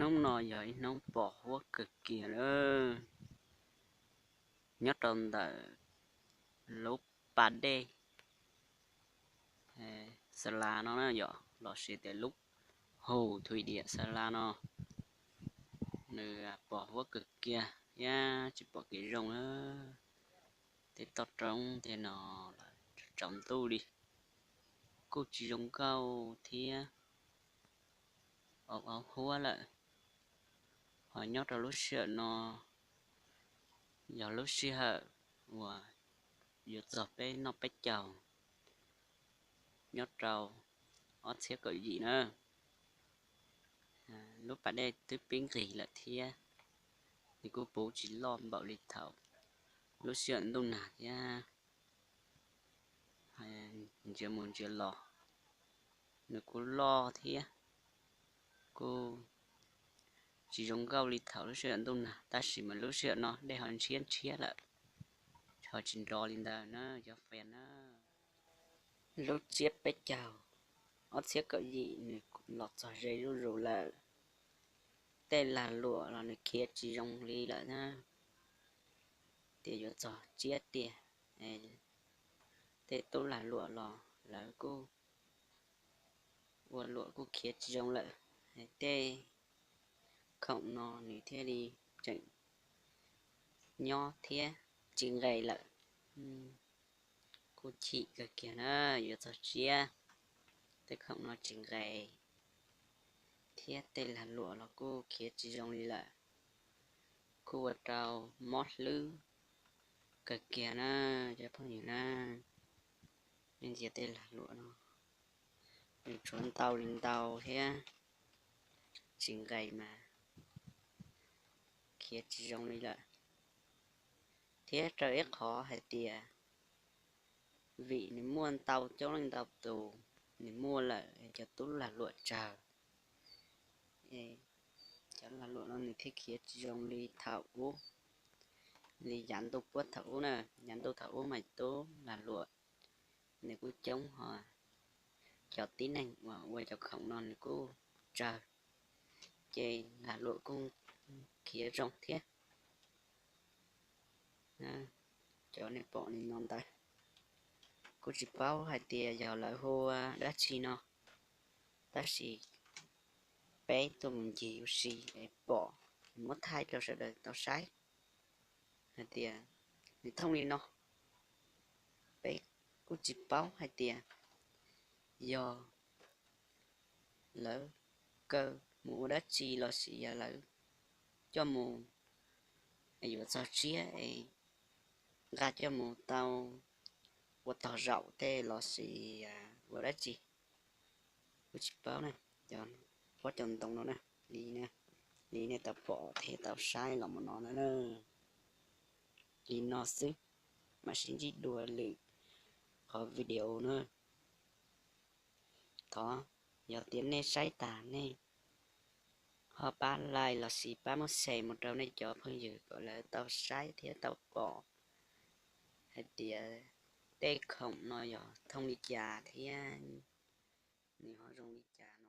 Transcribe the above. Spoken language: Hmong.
Hnub no yog ib hnub pos huab kawg kiag lawm, nyob rau ntawm lub pas dej Xalas no na yom, los sis tias lub hus Thwm Diam Xalas no, nws pos huab kawg kiag thiab tsis pom kev zoo lawm. Tej toj roob tej no tsaus ntuj li, kuj tsis zoo nkauj thiab, au au huab lawm. Ho nyob rau lub sij hawm no yog lub sij hawm uas yuav txog peb noj peb caug nyob rau ob txhiab kaum yim na. Lub pas dej twb pib nqis lawm thiab, nws kuj puv tsis loj npaum li thaum lub sij hawm ntuj nag thiab. Ntsia mus ntsia los nws kuj loj thiab, kuj tsis zoo nkauj li thaum lub sij hawm ntuj nag, tab sis mas lub sij hawm no dej ho ntshiab ntshiab lawm, ho tsis nrov li ntawd na cov fans na. Lub tsiab peb caug ob txhiab kaum yim nws los txog ze zuj zus lawm. Tej lag luam los nws khiav tsis zoo li lawm na, tias yuav txog tsiab tiag. Tej tub lag luam los lawv kuj ua luam kuj khiav tsis zoo lawm. Tej khoom no nws thiaj li tseem nyob thiab tsis nqes lawm. Kuj chim kawg kiag na, yuav txog tsiab tej khoom no tsis nqes, thiab tej lag luam los kuj khiav tsis zoo li lawm. Kuj ua rau mob hlwb kawg kiag na cov phooj ywg na. Nej ntsia tej lag luam no, nws tshuav ntau li ntau thiab tsis nqes mas khiav tsis zoo li lawm. Thiab raws ib qhov hais tias vim nws muaj ntau coob leej ntau tus, nws muaj lawm cov tub lag luam tsawg, cov lag luam no nws thiaj khiav tsis zoo li thaum ub, li yav ntuj puab thaum ub na. Yav ntuj thaum ub mas tub lag luam nws kuj coob ho cov tib neeg uas ua cov khoom no nws kuj tsawg, ces lag luam kuj khiav zoo thiab. Cov nej pom li no ntawd, kuj tsis paub hais tias yog lawv hu ua dab tsi no, tab sis peb tuaj mus ncig ua si es pom, muab thaij rau sawv daws tau saib hais tias nws thooj li no. Peb kuj tsis paub hais tias yog lawv kaw mus ua dab tsi los sis yog lawv coj mus yuav txog tsiab es nqa coj mus tau ua tog zaum tej los sis ua dab tsi, kuj tsis paub na. Cov pob cov ntoo no na, li li nej tau pom thiab tau saib los mus no na. Li no xwb, mam sib ntsib dua lwm qhov video na. Thov yog tias nej saib tas nej ho pab like los sis pab muab share mus rau nej cov phooj ywg kom lawv tau saib thiab tau pom hais tias tej khoom no yog thooj li cas thiab nws ho zoo li cas.